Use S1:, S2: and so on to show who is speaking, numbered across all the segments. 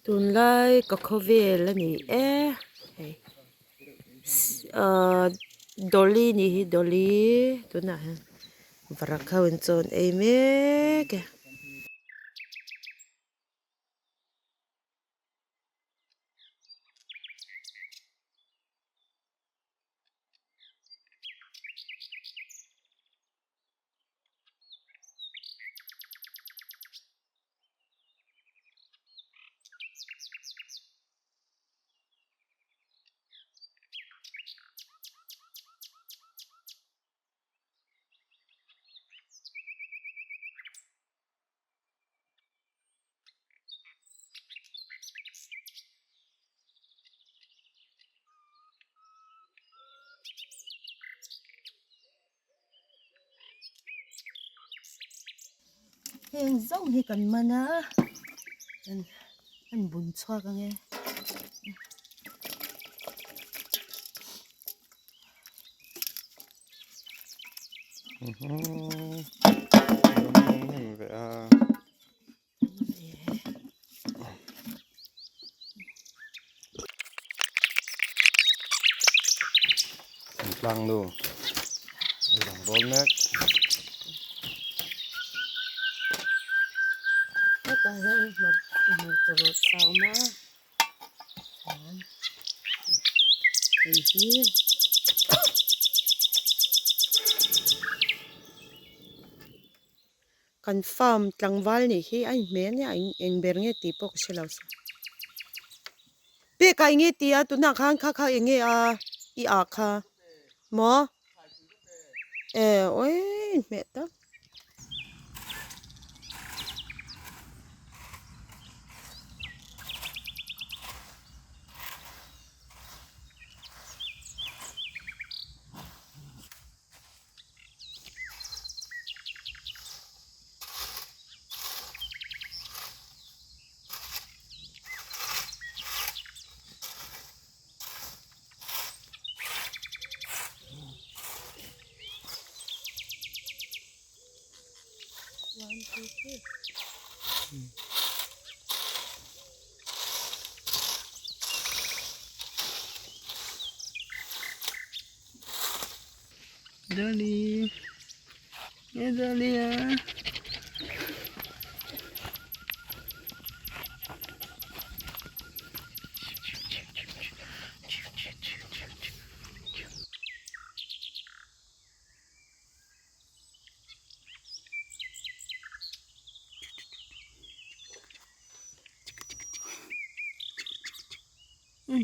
S1: Tunlai ka khawvel a ni e hei ahh dolly nih hi dolly tunah hian varak ho in chaw an ei mek e. Heng zawng hi kan man a an bun chhuak ang e.
S2: Tlang nu ei dang dawn mek.
S1: Hetah hian hmarcha rawt sa a awm a chuan hei hi Kan farm tlangval nih hi a inhmeh ania eng ber nge tih pawh ka hre lo se. Pek ah enge tih a tunah khan kha kha enge a i ah kha maw e awi inhmeh tak. One, two, three.
S3: Dolly. Hey Dolly ah. Ui,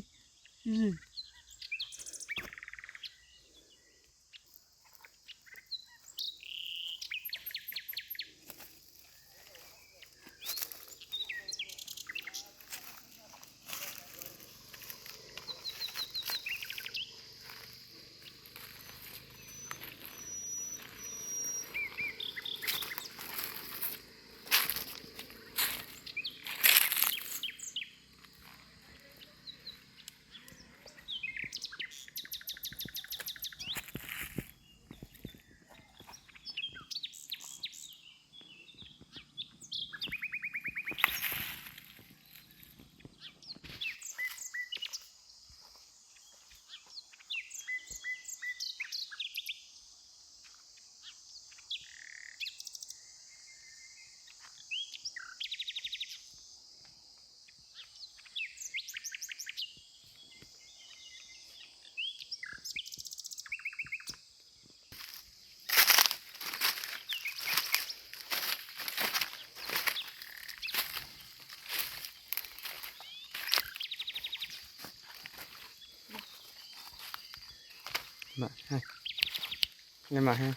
S3: Nghe mà ha.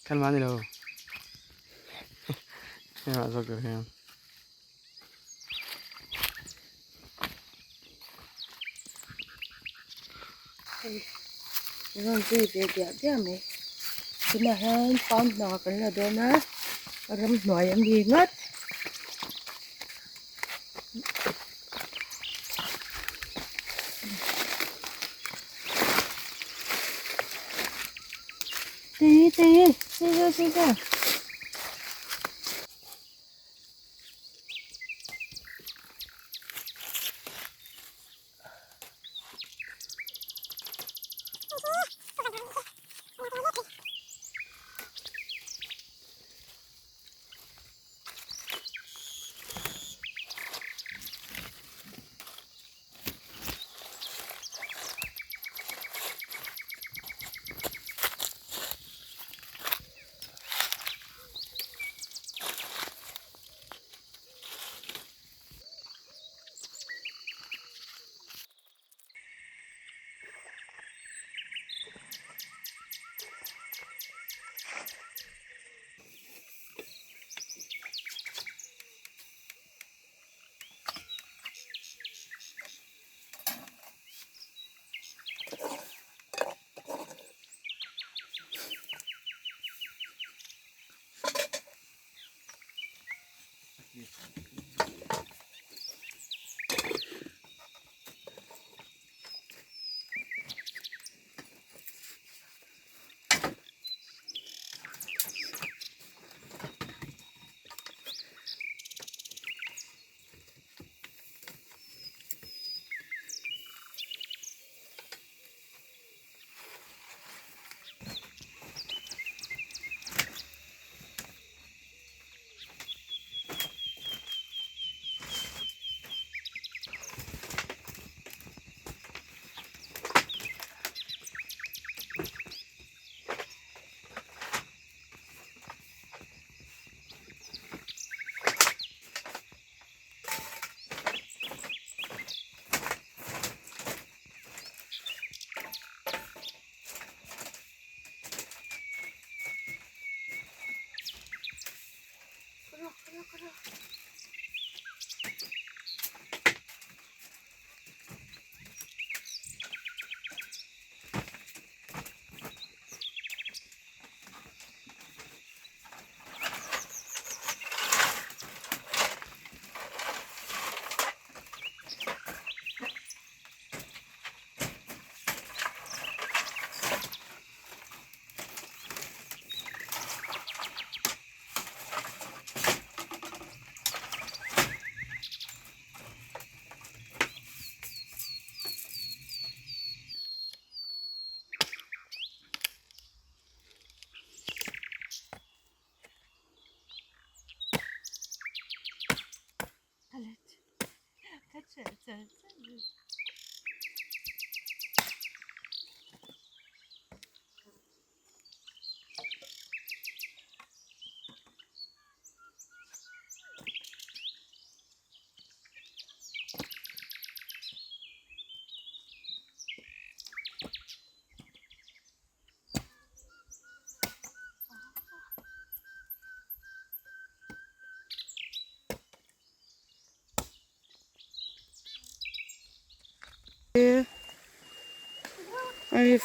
S3: Khăn má này đâu. Nghe mà rồi kìa.
S1: Rawn zui ve diah diah mai tunah hian farm hna kan la dawn a ramhnuai a mi ngawt. Tê tê tê tê tê.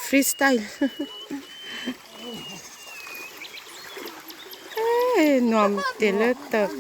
S1: Free style nuam te le tak.